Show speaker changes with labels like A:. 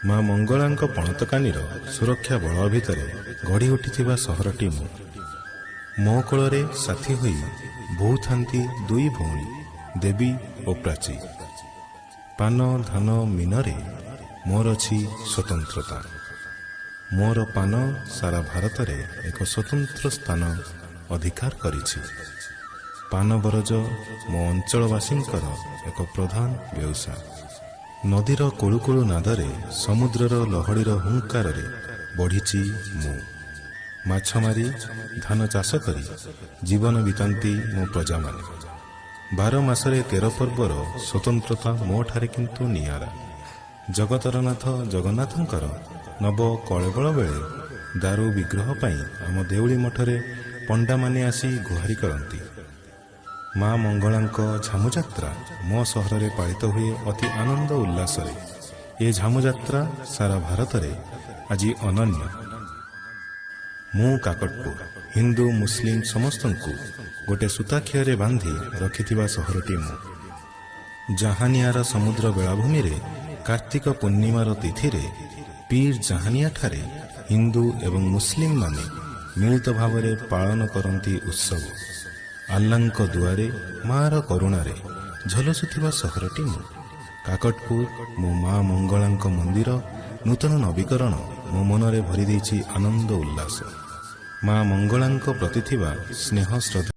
A: ମା ମଙ୍ଗଳାଙ୍କ ପଣତକାନିର ସୁରକ୍ଷା ବଳୟ ଭିତରେ ଗଢ଼ି ଉଠିଥିବା ସହରଟି ମୁଁ। ମୋ କୋଳରେ ସାଥୀ ହୋଇ ବୋହୁଥାନ୍ତି ଦୁଇ ଭଉଣୀ, ଦେବୀ ଓ ପ୍ରାଚୀ। ପାନ, ଧାନ, ମୀନରେ ମୋର ଅଛି ସ୍ୱତନ୍ତ୍ରତା। ମୋର ପାନ ସାରା ଭାରତରେ ଏକ ସ୍ୱତନ୍ତ୍ର ସ୍ଥାନ ଅଧିକାର କରିଛି। ପାନ ବରଜ ମୋ ଅଞ୍ଚଳବାସୀଙ୍କର ଏକ ପ୍ରଧାନ ବ୍ୟବସାୟ। ନଦୀର କୁଳୁକୁଳୁ ନାଦରେ, ସମୁଦ୍ରର ଲହଡ଼ିର ହୁଙ୍କାରରେ ବଢ଼ିଛି ମୁଁ। ମାଛ ମାରି, ଧାନ ଚାଷ କରି ଜୀବନ ବିତାନ୍ତି ମୋ ପ୍ରଜାମାନେ। 12 ମାସରେ 13 ପର୍ବର ସ୍ୱତନ୍ତ୍ରତା ମୋ ଠାରେ କିନ୍ତୁ ନିଆରା। ଜଗତର ନାଥ ଜଗନ୍ନାଥଙ୍କର ନବ କଳେବର ବେଳେ ଦାରୁ ବିଗ୍ରହ ପାଇଁ ଆମ ଦେଉଳି ମଠରେ ପଣ୍ଡାମାନେ ଆସି ଗୁହାରି କରନ୍ତି। ମା ମଙ୍ଗଳାଙ୍କ ଝାମୁଯାତ୍ରା ମୋ ସହରରେ ପାଳିତ ହୁଏ ଅତି ଆନନ୍ଦ ଉଲ୍ଲାସରେ। ଏ ଝାମୁଯାତ୍ରା ସାରା ଭାରତରେ ଆଜି ଅନନ୍ୟ। ମୁଁ କାକଟପୁର, ହିନ୍ଦୁ ମୁସଲିମ ସମସ୍ତଙ୍କୁ ଗୋଟେ ସୂତାଖିଅରେ ବାନ୍ଧି ରଖିଥିବା ସହରଟି ମୁଁ। ଜାହାନିଆର ସମୁଦ୍ର ବେଳାଭୂମିରେ କାର୍ତ୍ତିକ ପୂର୍ଣ୍ଣିମାର ତିଥିରେ ପୀର ଜାହାନିଆଠାରେ ହିନ୍ଦୁ ଏବଂ ମୁସଲିମମାନେ ମିଳିତ ଭାବରେ ପାଳନ କରନ୍ତି ଉତ୍ସବ। ଆଲ୍ଲାଙ୍କ ଦୁଆରେ, ମାର କରୁଣାରେ ଝଲସୁଥିବା ସହରଟି ମୁଁ। କାକଟପୁର, ମୋ ମା ମଙ୍ଗଳାଙ୍କ ମନ୍ଦିର ନୂତନ ନବୀକରଣ ମୋ ମନରେ ଭରି ଦେଇଛି ଆନନ୍ଦ ଉଲ୍ଲାସ। ମା ମଙ୍ଗଳାଙ୍କ ପ୍ରତି ଥିବା ସ୍ନେହ ଶ୍ରଦ୍ଧା